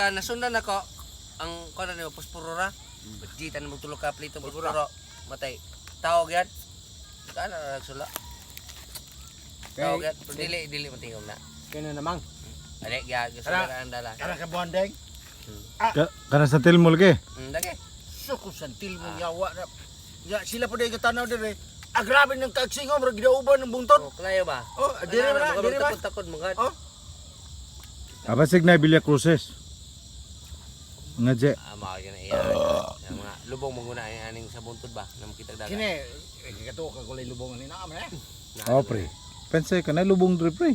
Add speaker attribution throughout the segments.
Speaker 1: ka nasundan nako ang kuan na posporo ra. Bajitan mo tulo ka plito posporo. Matay. Tawag yan. Kana na nagsula. Tawag yan. Pero dili dili matingog na.
Speaker 2: Kaya na namang.
Speaker 1: Ali gya sula ang dala.
Speaker 3: Kana ka buwan deng.
Speaker 4: Kana sa tilmol ke.
Speaker 1: Dage.
Speaker 3: Suko santil mo yawa na. Ya sila pa dai katanaw dire. Ah, grabe ng kagsingom ra gidauban ng buntot.
Speaker 1: Oh, klayo ba?
Speaker 3: Oh, dire ba na, dire ba?
Speaker 1: Takod mga.
Speaker 3: Oh.
Speaker 4: Abasig na Villa Cruces. Nga je.
Speaker 1: Ah, mao yan iya. Ang mga lubong manguna ang aning sa buntod ba na makita dagat.
Speaker 3: Kini eh, kato ka kulay lubong ani na man eh.
Speaker 4: Oh, pre. Pensay ka na lubong dre, pre.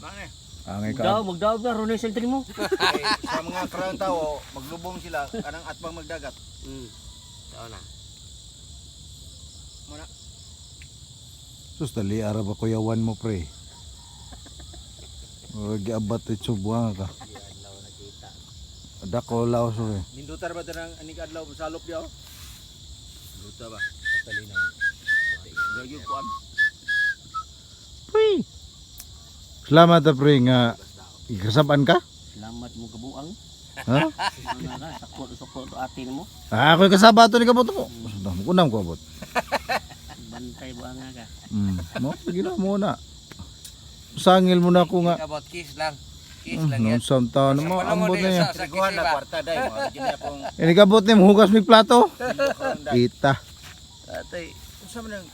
Speaker 3: Na eh.
Speaker 4: Angay ka.
Speaker 2: Daw, magdaw na, runay sa mo.
Speaker 3: Kay sa mga karang tao maglubong sila kanang atbang magdagat.
Speaker 1: Tao na.
Speaker 3: Muna.
Speaker 4: Sus dali ara ba kuyawan mo, pre. Wag abat ito buang ka. Dako laos pre.
Speaker 3: Nindutar ba tanang aning adlaw salop diaw? Luta ba?
Speaker 1: Palinaw.
Speaker 3: Gyud kuan.
Speaker 4: Pre. Salamat ah, pre nga ikasaban ka.
Speaker 2: Salamat mo kabuang.
Speaker 4: Ha?
Speaker 2: Ano na, sakot sakot atin mo.
Speaker 4: Ah, ako'y kasaba to ni kabot mo. Kunam ko abot.
Speaker 2: Bantay buang nga ka.
Speaker 4: Mo sige na mo na. Sangil mo na ako nga.
Speaker 1: Kabot kiss lang. Kiss lang yan.
Speaker 4: Nung samta na mo
Speaker 1: Sa
Speaker 4: ambot
Speaker 1: panahon
Speaker 4: na yan.
Speaker 1: sa
Speaker 3: Triguhan na
Speaker 1: kisiba.
Speaker 3: kwarta dai mo. Gini akong
Speaker 4: Ini kabot ni hugas mig plato.
Speaker 3: karon dai.
Speaker 4: Kita.
Speaker 1: Atay.
Speaker 3: Unsa man ang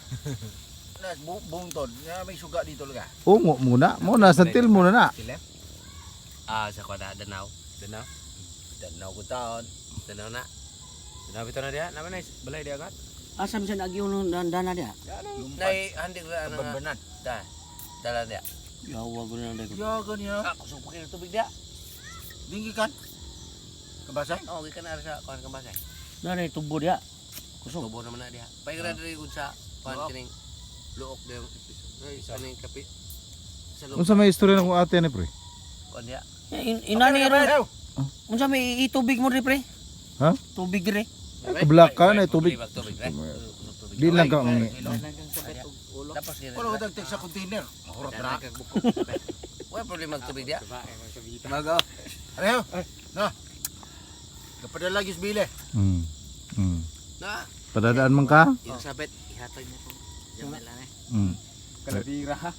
Speaker 3: na bungtod na may suga dito lugar.
Speaker 4: Ungo muna. Mo na santil muna na.
Speaker 3: Sila?
Speaker 1: Ah, sa kwada Danau.
Speaker 5: Danaw.
Speaker 3: Danaw ko taon.
Speaker 1: Danau na.
Speaker 5: Danaw bitaw na diha. Naman nice. Balay diha kat.
Speaker 2: Asa man siya nagyo nung dana dia?
Speaker 3: Lumpat.
Speaker 1: Nay handi ra ano nga.
Speaker 3: Banbanan.
Speaker 1: Da. Dala dia.
Speaker 2: Yawa ko na lang.
Speaker 3: Ya ganya.
Speaker 1: Ah, kusog pa kayo tubig dia.
Speaker 3: Dinggi kan? Kabasay?
Speaker 1: Oh, gikan ara sa kuan kambasay.
Speaker 2: Dana tubo dia. Kusog.
Speaker 1: Tubo naman na diha. Paigra diri gud sa kuan kining luok dayong ay kaning kapi sa luok
Speaker 4: Unsa may istorya na kung ate ni pre?
Speaker 1: kuan diha.
Speaker 2: Inani ron. Unsa may itubig mo dire pre?
Speaker 4: Ha?
Speaker 2: Tubig dire.
Speaker 4: Ay, kablak ka na tubig.
Speaker 1: Tubig, tubig, pre.
Speaker 4: Di lang ka ungi.
Speaker 1: Tapos gina.
Speaker 3: Wala ko tagtag sa container. Mahurot na.
Speaker 1: Wala problema ang tubig diha.
Speaker 5: Mago.
Speaker 3: Areho. Na. Kapadala gyud bile.
Speaker 1: Na,
Speaker 4: Padadaan man ka?
Speaker 1: yung sabit ihatag na po. Jamel na eh.
Speaker 4: Mm.
Speaker 5: Kalabira ha.